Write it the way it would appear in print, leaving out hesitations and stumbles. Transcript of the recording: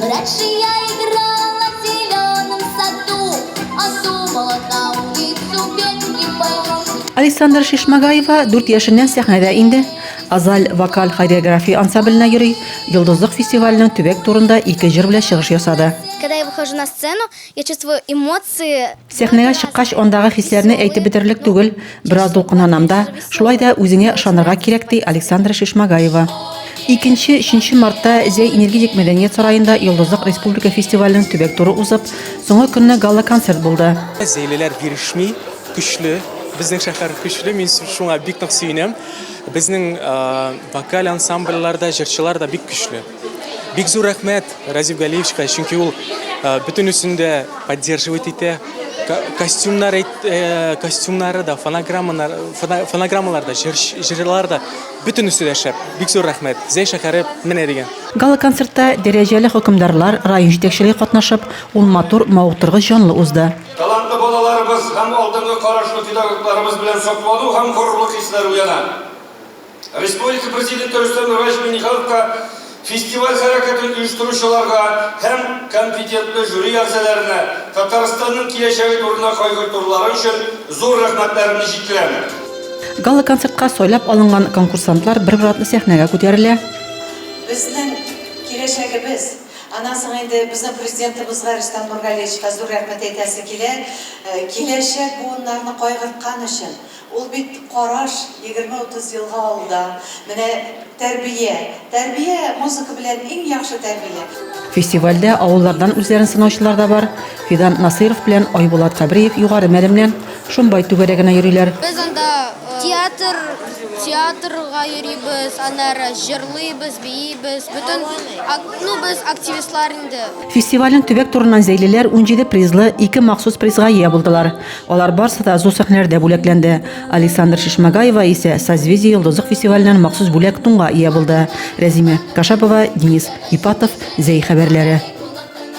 Раньше я играла в зеленом саду, а думала на улицу ветки пойму. Александра Шишмагаева 4 яшеннән сәхнәдә инде. Азаль вокаль хореография ансамбленә йөри. Йолдызлык фестиваленең төбәк турында ике җыр белән чыгыш ясады. Когда я выхожу на сцену, я чувствую эмоции. Сәхнәгә чыккач, андагы хисләрне әйтеп бетерерлек түгел. Бераз дулкынланам да, шулай да үзеңә ышанырга кирәк, ди Александра Шишмагаева. Икенче, өченче мартта Зәй энергетик мәдәният сараенда Йолдызлык республика фестиваленең төбәк туры узып, соңгы көнне гала-концерт булды. Зәйлеләр бирешми, көчле. Безнең шәһәр көчле, мин шуңа бик нык сөенәм. Безнең вокаль ансамбльләр дә, җырчылар да бик көчле. Бик зур рәхмәт Разиф Галиевичка, чөнки ул бөтенесен дә поддерживать итә. Костюмнар, костюмнары да, фонограммалар, фонограммалар да, җырлар да, бөтенесе дә шәп. Бик зур рәхмәт. Зәй шәһәре менә дигән. Гала-концертта дәрәҗәле хөкемдарлар, район җитәкчелеге катнашып, ул матур, мавыктыргыч, җанлы узды. Талантлы балаларыбыз һәм алдынгы карашлы педагогларыбыз белән соклану һәм горурлык хисләре уяна. Республика Президенты Рөстәм Нургалиевич Миңнехановка фестиваль хәрәкәтен оештыручыларга һәм компетентлы жюри әгъзаларына Татарстанның киләчәге турында кайгыртулары өчен зур рәхмәтләремне җиткерәм. Гала-концертка сайлап алынган конкурсантлар бер-бер артлы сәхнәгә күтәрелә. Безнең киләчәгебез, Аннан соң инде безнең Президентыбызга Рөстәм Нургалиевичка зур рәхмәт әйтәсе килә, киләчәк буыннарны кайгырткан өчен. Ул бит караш егерме-утыз елга алда. Менә тәрбия. Тәрбия, музыка белән иң яхшы тәрбия. Фестивальдә авыллардан үзләрен сынаучылар да бар. Фидан Насыйров белән Айбулат Кабриев Югары Мәлемнән, Шомбай түгәрәгенә йөриләр. Без анда театр, театрга йөрибез, аннары җырлыйбыз, биибез, бөтен, ну, без активистлар инде. Фестивальнең төбәк турыннан зәйлеләр 17 призлы, ике махсус призга ия булдылар. Алар барсы да зур сәхнәләрдә бүләкләнде. Александр Шишмагаева исә Созвездие Йолдызлык фестиваленнән махсус бүләк тунга ия булды. Рәзимә Кашапова, Денис Ипатов, Зәй хәбәрләре.